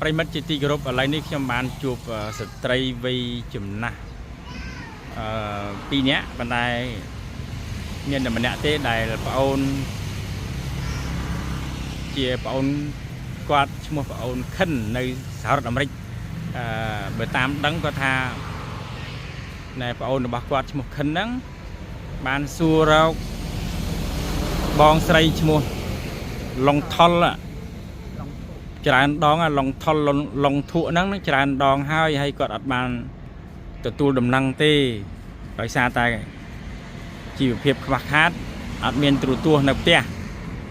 ប្រិយមិត្តជាទីគោរពឥឡូវនេះខ្ញុំបានជួបស្ត្រីវ័យចំណាស់អឺពីរនាក់ប៉ុន្តែមានតែម្នាក់ទេដែលប្អូនជាប្អូនគាត់ឈ្មោះប្អូនខិននៅសហរដ្ឋអាមេរិកអឺបើតាមដឹងគាត់ថាណែប្អូនរបស់គាត់ឈ្មោះខិនហ្នឹងបានសួររកបងស្រីឈ្មោះឡុងថុល ច្រើនដងឡុងថុលឡុងធក់ហ្នឹងច្រើនដងហើយហើយគាត់អត់បានទទួលដំណឹងទេដោយសារតែជីវភាពខ្វះខាតអត់មានទូរទស្សន៍នៅផ្ទះ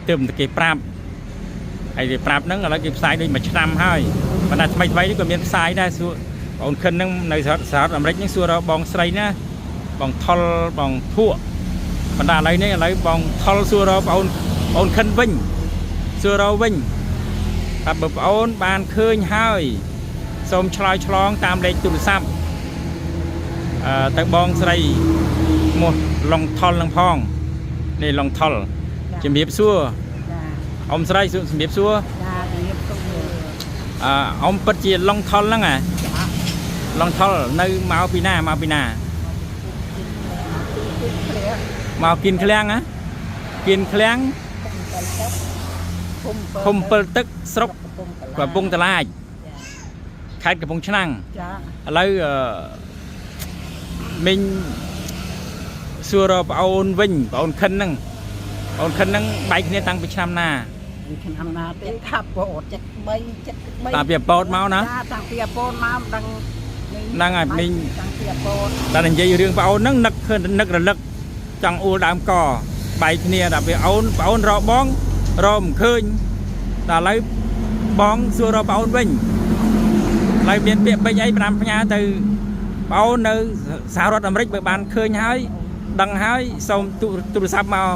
ទើបតែគេប្រាប់ហើយគេប្រាប់ហ្នឹងឥឡូវគេផ្សាយដូចមួយឆ្នាំហើយប៉ុន្តែថ្មីថ្មីនេះក៏មានផ្សាយដែរសួរបងខិនហ្នឹងនៅសហរដ្ឋអាមេរិកហ្នឹងសួររកបងស្រីណាបងថុលបងធក់ប៉ុន្តែឥឡូវនេះឥឡូវបងថុលសួររកបងបងខិនវិញសួររកវិញ ថាបើប្អូនបានឃើញហើយសូមឆ្លើយឆ្លងតាមលេខទូរស័ព្ទអឺទៅបងស្រីឈ្មោះឡុងថុលនឹងផងនេះឡុងថុលជំរាបសួរ ចា អ៊ំស្រីសួរជំរាបសួរ ចាជំរាបសួរ អឺអ៊ំពិតជាឡុងថុលហ្នឹងហ៎ ចា ឡុងថុលនៅមកពីណាមកពីណាមកគៀនឃ្លាំងហ៎គៀនឃ្លាំង ភូមិ7ទឹក ឃុំ7ទឹកស្រុក កំពង់ កំពង់តឡាចខេត្តកំពង់ឆ្នាំង ចា ឥឡូវអឺមីងសួររកប្អូនវិញប្អូនខិនហ្នឹងប្អូនខិនហ្នឹងបែកគ្នាតាំងពីឆ្នាំណា ឆ្នាំណាទេថាពោត 73 73 តាំងពីពោតមកណា ចាតាំងពីពោតមកមិនដឹង ហ្នឹងហើយមីង តាំងពីពោត តែនិយាយរឿងប្អូនហ្នឹងនឹកឃើញនឹករលឹកចង់អួលដើមកបែកគ្នាដល់ពេលអូនប្អូនរកបងរកមិនឃើញដល់ឥឡូវបងសួររកប្អូនវិញឥឡូវមានពាក្យពេចន៍អីផ្ដាំផ្ញើទៅប្អូននៅសហរដ្ឋអាមេរិកបើបានឃើញហើយដឹងហើយសូមទូរស័ព្ទមក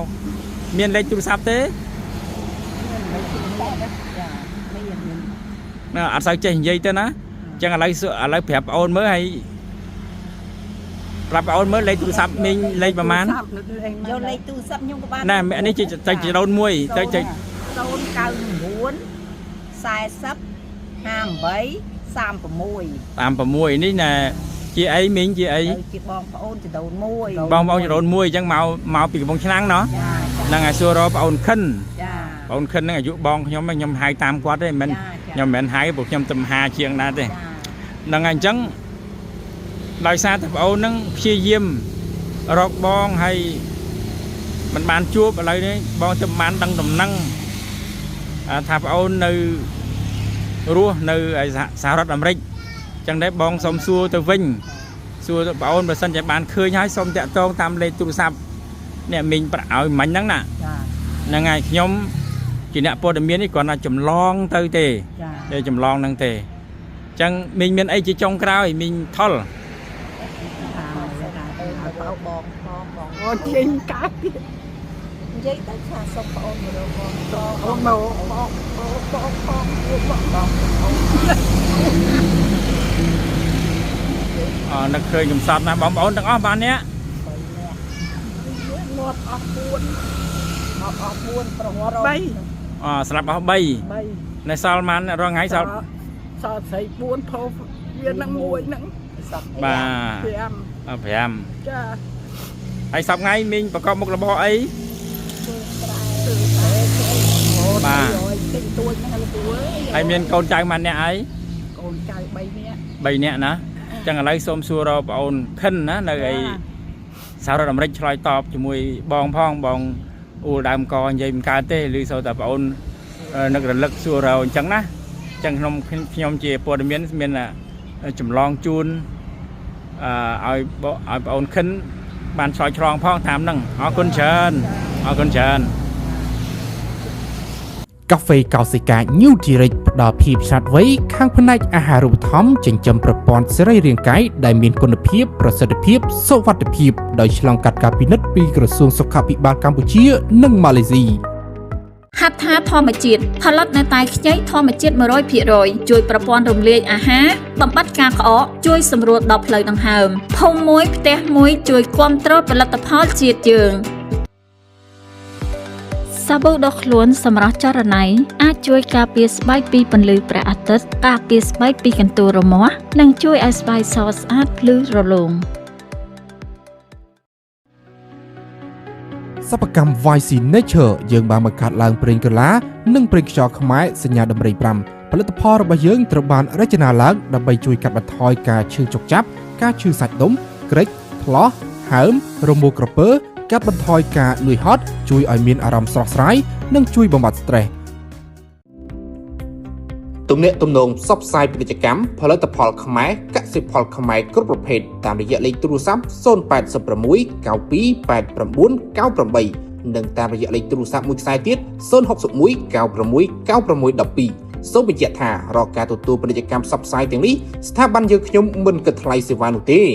មានលេខទូរស័ព្ទទេ មានមិនទីនេះ ចាមានមាន ណាអត់សូវចេះនិយាយទេណាអញ្ចឹងឥឡូវសួរឥឡូវប្រាប់ប្អូនមើលហើយប្រាប់ប្អូនមើលលេខទូរស័ព្ទមីងលេខប្រហែល យកលេខទូរស័ព្ទខ្ញុំក៏បាន ណែនេះជាទៅចរូនមួយទៅទៅ 099 40 58 36 តាម6នេះណែជាអីមីងជាអី ទៅជាបងប្អូនចដូនមួយ បងប្អូនចរូនមួយអញ្ចឹងមកមកពីកំពង់ឆ្នាំងណោះ ចា ហ្នឹងហើយសួររកប្អូនខិន ចា ប្អូនខិនហ្នឹងអាយុបងខ្ញុំហ្នឹងខ្ញុំហៅតាមគាត់ទេមិនខ្ញុំមិនមែនហៅព្រោះខ្ញុំទំហាជាងដែរទេ ចា ហ្នឹងហើយអញ្ចឹងដោយសារតែប្អូនហ្នឹងព្យាយាមរកបងហើយมันបានជួបឥឡូវនេះបងទៅបានដឹងដំណឹងអាថាប្អូននៅរស់នៅឯសហរដ្ឋអាមេរិកអញ្ចឹងដែរបងសុំសួរទៅវិញសួរទៅប្អូនបើសិនជាបានឃើញហើយសូមតាក់ទងតាមលេខទូរស័ព្ទអ្នកមីងប្រាក់ឲ្យមិញហ្នឹងណា ចា ហ្នឹងហើយខ្ញុំជាអ្នកព័ត៌មាននេះគ្រាន់តែចម្លងទៅទេ ចា តែចម្លងហ្នឹងទេអញ្ចឹងមីងមានអីជាចុងក្រោយមីងថុល តាម ទៅ តាម បងផងបង អូចេញកើតទៀត និយាយទៅថាសុំប្អូនមករកបងផង អូមកបងបងបងបង បងប្អូន អនឹកឃើញកំសត់ណាស់បងប្អូនទាំងអស់បានអ្នក 3នាក់ ងាប់អស់4 មកអស់4ប្រុស ងាប់3 អស្លាប់អស់3 3 នៅសល់បានរងថ្ងៃសល់ សល់ស្រី4ផោវានឹងមួយហ្នឹង សព បាទ 5 5 ចា ហើយសប្ថ្ងៃមីងប្រកបមុខរបរអី ធ្វើស្រែ គឺតែអូ បាទ យទិញទួចហ្នឹងលោកពូអើយ ហើយមានកូនចៅម៉ានអ្នកអី កូនចៅ3នាក់ 3អ្នកណាអញ្ចឹងឥឡូវសូមសួររកប្អូនខិនណានៅអីសហរដ្ឋអាមេរិកឆ្លើយតបជាមួយបងផងបងអ៊ូលដើមកនិយាយមិនកើតទេឬសូតែប្អូននឹករលឹកសួររកអញ្ចឹងណាអញ្ចឹងខ្ញុំខ្ញុំជាព័ត៌មានមានចម្លងជូនអឺឲ្យឲ្យប្អូនខិនបានឆ្លើយឆ្លងផងតាមហ្នឹងអរគុណច្រើនអរគុណច្រើន កាហ្វេកោសិកា New Direct ផ្ដល់ភាពឆ្លាតវៃខាងផ្នែកអាហារូបត្ថម្ភចិញ្ចឹមប្រព័ន្ធសរីរាង្គកាយដែលមានគុណភាពប្រសិទ្ធភាពសុវត្ថិភាពដោយឆ្លងកាត់ការពិនិត្យពីក្រសួងសុខាភិបាលកម្ពុជានិងម៉ាឡេស៊ី ហត្ថាធម្មជាតិផលិតនៅតែខ្ចីធម្មជាតិ100%ជួយប្រព័ន្ធរំលាយអាហារបំបត្តិការក្អកជួយសម្រួលដល់ផ្លូវដង្ហើមភូមិមួយផ្ទះមួយជួយគ្រប់គ្រងផលិតផលជាតិយើង។ សាប៊ូដុសខ្លួនសម្រាប់ចរណៃអាចជួយការពារស្បែកពីពន្លឺព្រះអាទិត្យការពារស្បែកពីកន្ទួលរមាស់និងជួយឲ្យស្បែកសស្អាតភ្លឺរលោង សិប្បកម្ម YC Nature យើងបានបង្កើតឡើងប្រេងក្រឡានិងប្រេងខ្យល់ខ្មែរសញ្ញាដំរី5ផលិតផលរបស់យើងត្រូវបានរចនាឡើងដើម្បីជួយកាត់បន្ថយការឈឺចុកចាប់ការឈឺសាច់ដុំក្រិចថ្លោះហើមរមួលក្រពើកាត់បន្ថយការនឿយហត់ជួយឲ្យមានអារម្មណ៍ស្រស់ស្រាយនិងជួយបំបាត់ stress ទំនាក់ទំនងផ្សព្វផ្សាយពាណិជ្ជកម្មផលិតផលខ្មែរកសិផលខ្មែរគ្រប់ប្រភេទតាមរយៈលេខទូរស័ព្ទ086 92 89 98និងតាមរយៈលេខទូរស័ព្ទមួយខ្សែទៀត061 96 96 12សូមបញ្ជាក់ថារាល់ការទទួលពាណិជ្ជកម្មផ្សព្វផ្សាយទាំងនេះស្ថាប័នយើងខ្ញុំមិនគិតថ្លៃសេវានោះទេ។